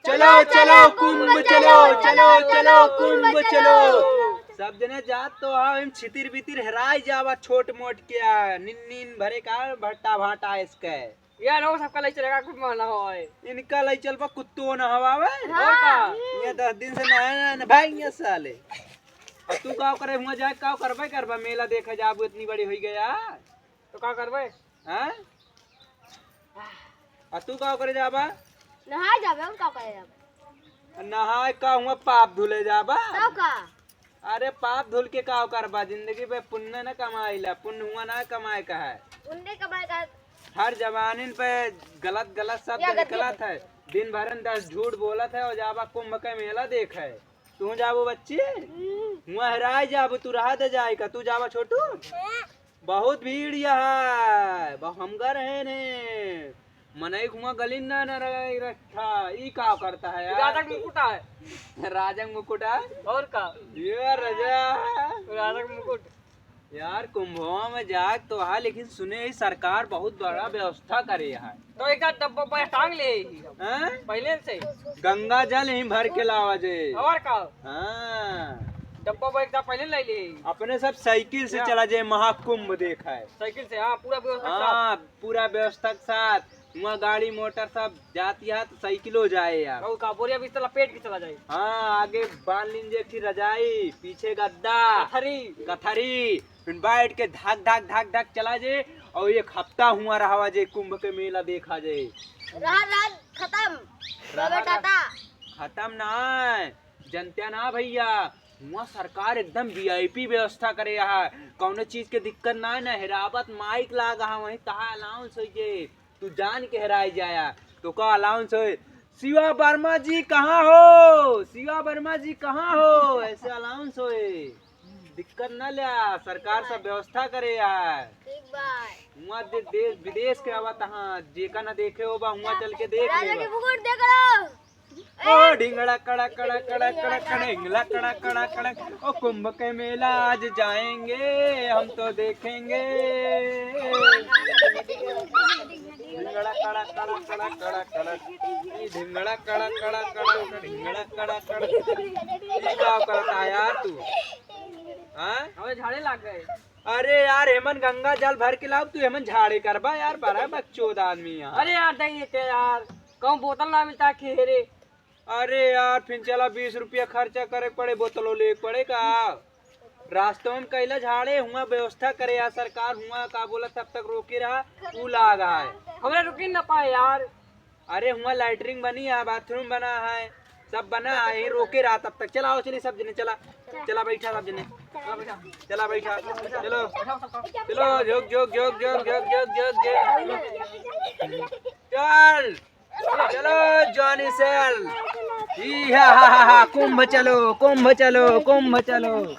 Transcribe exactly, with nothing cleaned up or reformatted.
चलो, चलो, कुंभ चलो, चलो, चलो, कुंभ चलो। सब जने जात तो आओ, हम छितिर बितिर हेराई जावा, छोट मोट क्या, निन निन भरे का भट्टा भाटा इसके। यार, वो सबका लई चलेगा, कुछ माना हो आए। इनका लई चलबा, कुत्तो न हवावे। और का? ये दस दिन से नहाए ना, ना भाई, ये साले। और तू का करे हुआ जाए, का करबे करबा, मेला देखे जाबू, इतनी बड़ी होई गया। तो का करबे? हाँ? आ तू का करे जाबा? नहाए जाबे, और का करे जाबे? नहाए का हुआ, पाप धुले जाबा? तब का? अरे, पाप धुल के का करबा? जिंदगी में पुण्य न कमाइला, पुण्य हुआ ना कमाए का है। पुण्य कमाए का। हर जबानिन पे गलत गलत शब्द या गलत निकलत है। दिन भर में दस झूठ बोलत है और जाबा कुंभ के मेला देखे। तू जाबो बच्ची? हम्म। हुआ हेराई जाबो, तू रहा दे जाए का, तू जाबा छोटू? हाँ। बहुत भीड़ यहाँ है, बहु-, हम गर है ने। मनई हुआ गलिन ना, ना रहे रखा, ई का करता है यार? राजा का मुकुट है। राजा का मुकुट है? और का? ये राजा। राजा का मुकुट। यार, कुंभवा में जाए तो है, लेकिन सुने ही सरकार बहुत बड़ा व्यवस्था करे है। तो एक आध डब्बा पर टांग ले ही हम। हैं? पहले से। गंगा जल ही भर के लावा जे। और का? हाँ। डब्बा पर एक आध पहले ले ले। अपने सब साइकिल से या। चला जाए, महाकुंभ देखा है। साइकिल से, हाँ, पूरा व्यवस्था के साथ। हाँ, पूरा व्यवस्था के साथ। वहाँ गाड़ी मोटर सब जाती है तो साइकिलो जाए यार। और का, बोरिया बिस्तर लपेट के चला जाए। हाँ, आगे बांध लीजिए एक ठे रजाई, पीछे गद्दा, कथरी। कथरी, फिर बैठ के धक धक धक धक चला जाए। और एक हफ्ता हुआ रहावा जे कुंभ के मेला देखा जाए। रहा, रहा, खत्म। रहा, बाबा रहा। टाटा। खत्म ना है, जनत्या ना भैया, हुआ सरकार एकदम वी आई पी व्यवस्था करे है। कौनो चीज के दिक्कत ना है, ना हेरावत माइक लागा है, वहीं तहा अनाउंस होई जे तू जान के हेराई जाया, तो का अनाउंस होए, "शिवा वर्मा जी कहाँ हो? शिवा वर्मा जी कहाँ हो?" ऐसे अनाउंस होए। दिक्कत ना ल्या, सरकार सब व्यवस्था करे है। ठीक बा। हुआ दे-, देश विदेश के आवा तहाँ, जेका ना देखे हो बा, हुआ चल के देख राजा लेबा। के मुकुट देख लो। ओ ढिंगड़ा कड़ा कड़ा कड़ा कड़ा कड़ा, ढिंगड़ा कड़ा कड़ा कड़ा। ओ कुंभ के मेला आज जाएंगे, हम तो देखेंगे। ढिंगड़ा कड़ा कड़ा कड़ा कड़ा कड़ा। ई ढिंगड़ा कड़ा कड़ा कड़ा कड़ा, ढिंगड़ा कड़ा कड़ा। ई का करता है यार तू? हाँ? हमें झाड़े लाग गए। अरे यार, हेमन गंगा जल भर के लाओ, तू हेमन झाड़े करबा यार, बड़ा बकचोद आदमी यार। अरे यार, दही के यार, कहूँ बोतल ना मिलता खेरे। अरे यार, फिर चला बीस रुपया खर्चा करे पड़े, बोतलो ले पड़े का? रास्तों में कैला झाड़े, हुआ व्यवस्था करे यार सरकार, हुआ का बोला तब तक रोके रहा, तू लाग आए। हमरा रुके न पाए यार। अरे हुआ लैट्रिन बनी है, बाथरूम बना है, सब बना है, यहीं रोके रहा तब तक। चला आओ, चलिए सब जने, चला, चला बैठा सब जने, चला बैठा, चलो, चलो, जोक, जोक, जोक। चल, चलो जॉनी सेल। ई हा हा हा हा, कुंभ चलो, कुंभ चलो, कुंभ चलो।